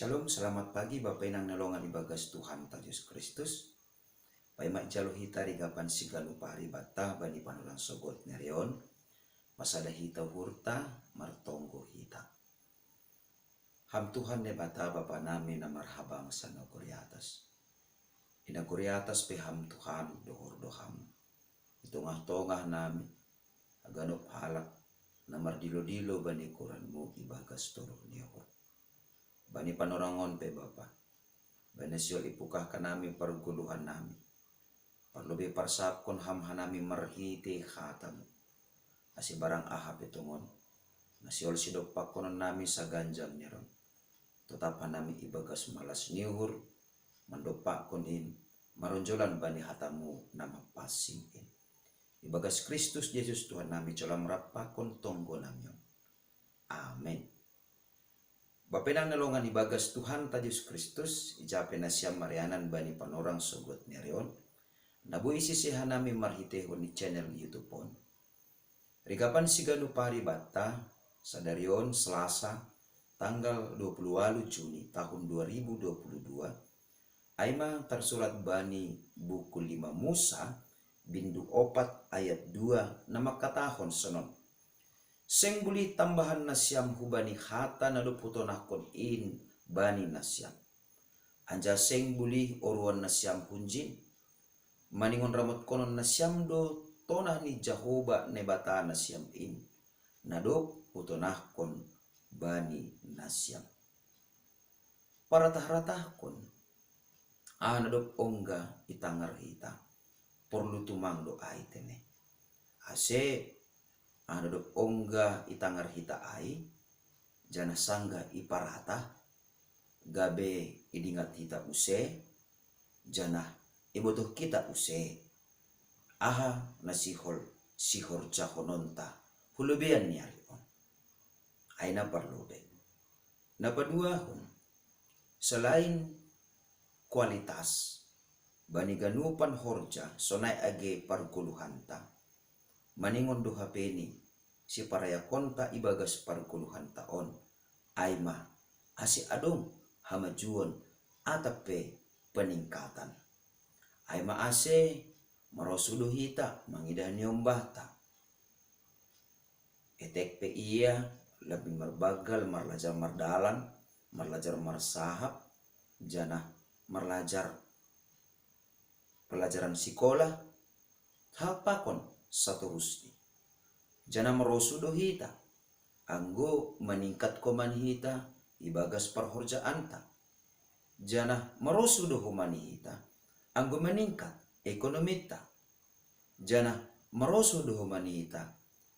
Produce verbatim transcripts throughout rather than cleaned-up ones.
Shalom, selamat pagi Bapa Inang na longan ibagas Tuhanta Jesus Kristus. Paima ijalo hita rigapan siganup ari banta bani panorang sogot ni ari on, pasada hita uhurta, martonggo hita. Ham Tuhan Naibata Bapa nami na marhabangsa nagori atas. Inagori atas pe Ham Tuhan dohor do Ham i tongah-tongah nami, haganup halak na mardilo-dilo bani goranMu ibagas toruh ni uhur. Bani panorang on pe Bapa, bani na sihol ipungkah hanami pargoluhan nami, parlobei parsapkon Ham hanami marhitei hataMu. Ase barang aha pe tongon na sihol sidompakkonon nami saganjang ni ari on, totap hanami ibagas malas ni uhur mandompakkon in, maronjolan bani hataMu na mapansing in. Ibagas Kristus Jesus Tuhan nami, jalo Ham rap pakon tonggo nami on. Amen. Bapa Inang na longan ibagas Tuhanta Jesus Kristus, ija pe nasiam marianan bani panorang sogot ni ari on, na boi isise hanami marhiteihon ni channel YouTube on. Rigapan siganup ari banta, sadari on Selasa, tanggal dua puluh walu Juni tahun dua ribu dua puluh dua, ai ma tarsurat bani buku lima Musa, bindu opat ayat dua na mangkatahon sonon: Seng bulih tambahan nasiam hubani hata na dob hutonahkon in bani nasiam. Anjaha seng bulih oruan nasiam hunjin, maningon ramotkonon nasiam do tonah ni Jahoba Naibata nasiam in, na dob hutonahkon bani nasiam. Paratah-ratahkon, aha na dob ongga itangar hita, porlu tumang do ai tene. Ase aha na dob ongga itangar hita ai, janah sanggah iparatah, gabe idingat hita use, janah ibotoh hita use, aha na sihol sihorjahononta hu lobeian ni ari on. Ai na parlobei. Na paduahon, selain kualitas, bani ganupan horja sonai age pargoluhanta, maningon do hape ni siparayakonta ibagas pargoluhanta on, ai ma ase adong hamajuon atap pe peningkatan. Ai ma ase marosuh do hita mangidah niombahta. Etek pe ia, lambin marbanggal, marlajar mardalan, marlajar marsahap, janah marlajar pelajaran sikolah, hal pakon saterusni. Janah marosuh do hita, anggo maningkat homa ni hita ibagas parhorjaanta. Janah marosuh do homa ni hita, anggo maningkat ekonominta. Janah marosuh do homa ni hita,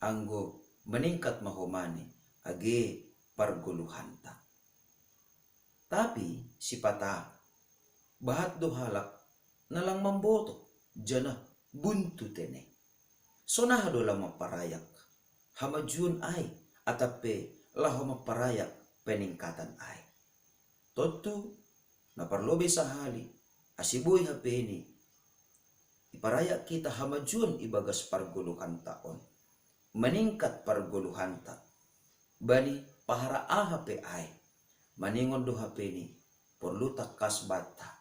anggo maningkat ma homa ni age pargoluhanta. Tapi sipata, bahat do halak na lang mambotoh, janah buntu tene. Sonaha do laho mamparayak hamajuon ai, atap pe laho mamparayak peningkatan ai? Tontu, na parlobei sahali, ase boi hape ni iparayak hita hamajuon ibagas pargoluhanta on, maningkat pargoluhanta, bani pahara aha pe ai, maningon do hape ni porlu tangkas banta.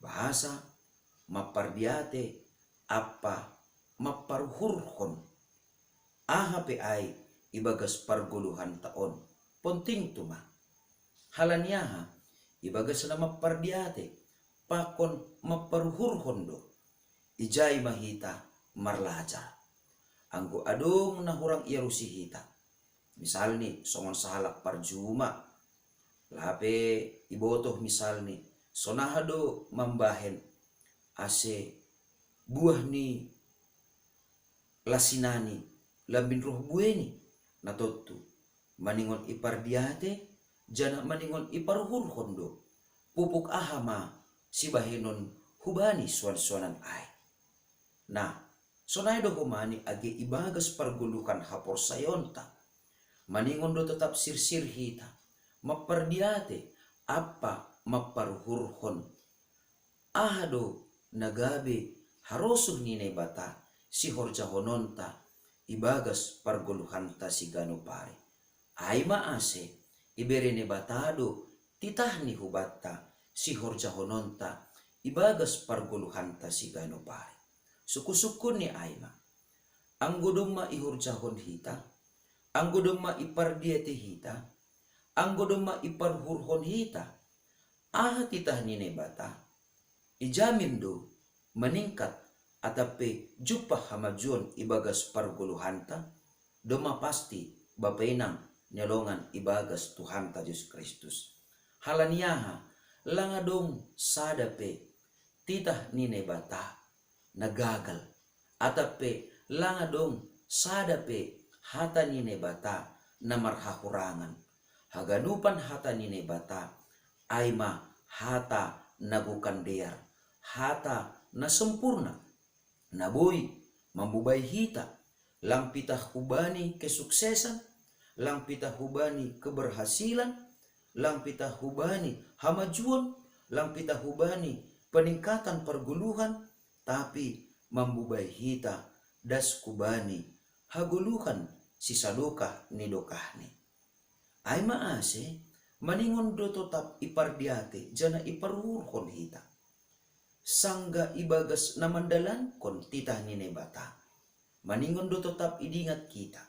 Bahasa mampardiate ampa mamparuhurhon aha pe ai ibagas pargoluhanta on, ponting tuma. Halani aha? Ibagas na mampardiate pakon mamparuhurhon do, ijai ma hita marlajar. Anggo adong na hurang iarusi hita, misalni songon sahalak parjuma, lape ibotoh misalni sonaha do mambahen ase buah ni lasinani lambin roh bueni, na tontu maningon ipardiate, janah maningon iparuhurhon do, pupuk aha ma sibahenon hubani soan-soanan ai. Nah, sonai do homa ni age ibagas pargoluhan haporsayaonta, maningon do totap sirsir hita, mampardiate ampa mamparuhurhon aha do na gabe harosuh ni Naibata sihorjahononta ibagas pargoluhanta siganup ari. Ai ma ase ibere Naibata do titahni hubatta sihorjahononta ibagas pargoluhanta siganupari. Suku-sukuni ai ma. Anggo domma ihorjahon hita, anggo domma ipardiate hita, anggo domma iparuhurhon hita, aha titah ni Naibata, ijamin do maningkat atap pe jumpah hamajuon ibagas pargoluhanta, domma pasti bapa inang ni longan ibagas Tuhanta Jesus Kristus. Halani aha? Langa dong sada pe titah ni Naibata na gagal, atap pe langa dong sada pe hata ni Naibata na marhahurangan. Haganupan hata ni Naibata ai ma hata na gokan dear, hata na sempurna, na boi mambubai hita, lang pitah hubani kesuksesan, lang pitah hubani keberhasilan, lang pitah hubani hamajuon, lang pitah hubani peningkatan pergoluhan, tapi mambubai hita das hubani hagoluhan sisadokah ni dokahni. Ai ma ase, maningon do totap ipardiate janah iparuhurhon hita. Sangga ibagas na mandalankon titah ni Naibata, maningon do totap idingat hita.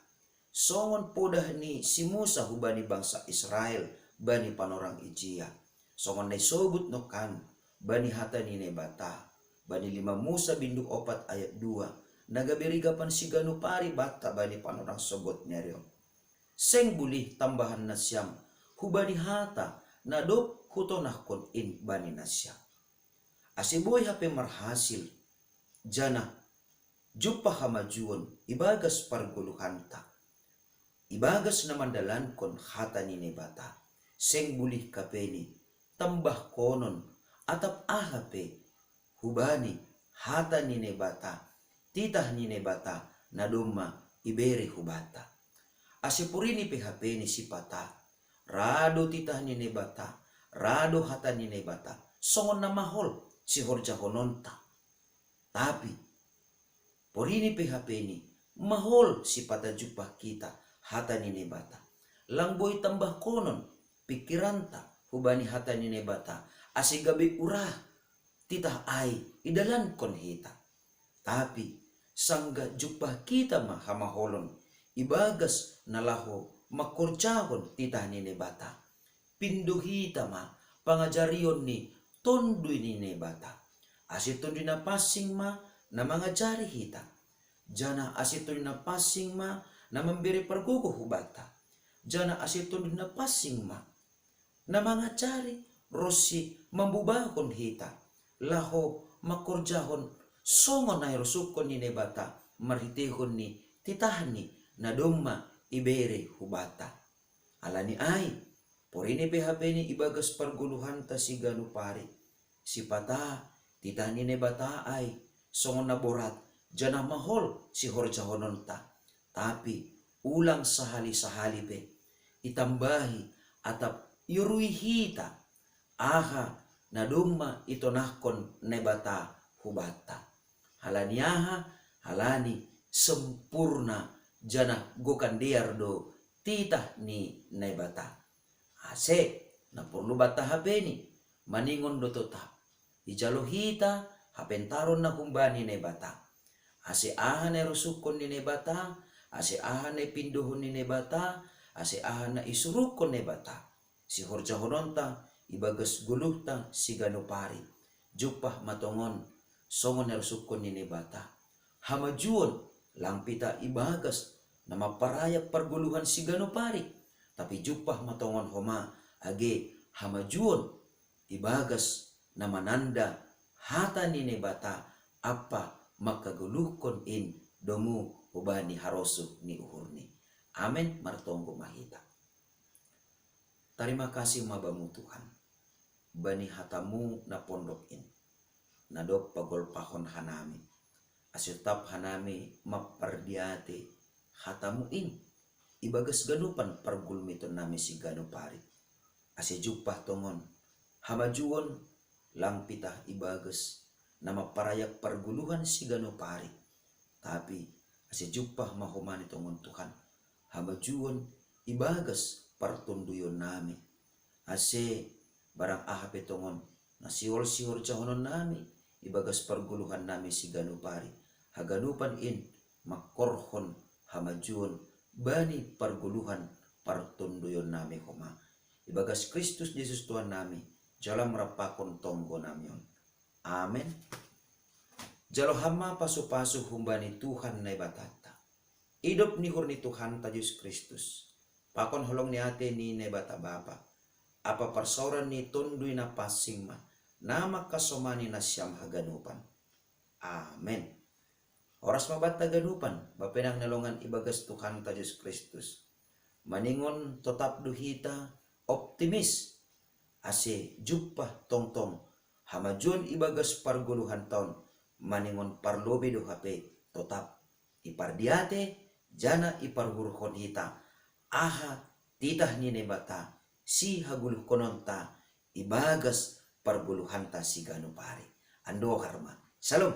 Songon podah ni si Musa hubani bangsa Israel bani panorang ijia. Songon na isobut nongkan bani hata ni Naibata, bani lima Musa bindu opat ayat dua, na gabe rigapan siganup ari banta bani panorang sogot ni ari on. Seng bulih tambahan nasiam hubani hata na dob hutonahkon in bani nasiam. Ase boi hape marhasil, janah jumpah hamajuon ibagas pargoluhanta, ibagas na mandalankon hata ni Naibata, seng bulih kapeni tambahkonon atap aha pe hubani hata ni Naibata, titah ni Naibata na domma ibere hubanta. Ase porini pe hapeni sipata, ra do titah ni Naibata, ra do hata ni Naibata, songon na mahol sihorjahononta. Tapi porini pe hapeni, mahol sipata jumpah hita hata ni Naibata. Lang boi tambahkonon pikiranta hubani hata ni Naibata, ase gabe urah titah ai idalankon hita. Tapi sanggah jumpah hita ma hamaholon ibagas na laho mangkorjahon titah ni Naibata, pindo hita ma pangajarion ni Tonduy ni Naibata. Ase Tonduy na pansing ma na mangajari hita, janah ase Tonduy na pansing ma na mambere pargogoh hubanta, janah ase Tonduy na pansing ma na mangajari ronsi mambubahon hita laho mangkorjahon songon na irosuhkon ni Naibata marhiteihon ni titahni na domma ibere hubanta. Alani ai, porini pe hapeni ibagas pargoluhanta siganup ari, sipata titah ni Naibata ai songon na borat janah mahol sihorjahononta, tapi ulang sahali-sahali pe itambahi atap iorui hita aha na domma itonahkon Naibata hubanta. Halani aha? Halani sempurna janah gokan dear do titah ni Naibata. Ase na porlu banta hapeni, maningon do totap ijalo hita hapentaron na humbani Naibata, ase aha na irosuhkon ni Naibata, ase aha na ipindohon ni Naibata, ase aha na isuruhkon Naibata sihorjahononta ibagas goluhta siganup ari. Jumpah ma tongon songon na irosuhkon ni Naibata. Hamajuon lang pitah ibagas na mamparayap pargoluhan siganup ari, tapi jumpah ma tongon homa age hamajuon ibagas na mananda hata ni Naibata ampa mangkagoluhkon in domu hubani harosuh ni uhurni. Amen. Martonggo ma hita. Tarima kasih ma Bamu Tuhan, bani hatamu na pondok in, na dob pagolpahon hanami, ase totap hanami mampardiate hatamu in ibagas ganupan pargulmitonnami siganup ari, ase jumpah tongon hamajuon lang pitah ibagas na mamparayap pargoluhan siganup ari, tapi ase jumpah ma homa ni tongon Tuhan hamajuon ibagas partonduyonnami, ase Barang aha pe tongon na sihol-sihol jahonon nami ibagas pargoluhan nami siganup ari, haganupan in mangkorhon hamajuon bani pargoluhan partonduyon nami homa. Ibagas Kristus Jesus Tuhan nami, jalo ma rap pakon tonggo nami on. Amen. Jalo ham ma pasu-pasu humbani Tuhan Naibatanta. Idop ni uhur ni Tuhanta Jesus Kristus, pakon holong ni atei ni Naibata Bapa, ampa parsaoran ni Tonduy Napansing ma, na mangkasomani nasiam haganupan. Amen. Horas ma banta haganupan, bapenang na longan ibagas Tuhanta Jesus Kristus. Maningon totap do hita optimis, ase jumpah tongtong hamajuon ibagas pargoluhanta on, maningon parlobei do hape totap ipardiatei, janah iparuhurhon hita aha titah ni Naibata sihagoluhkononta ibagas pargoluhanta siganup ari. Andohar ma. Syalom.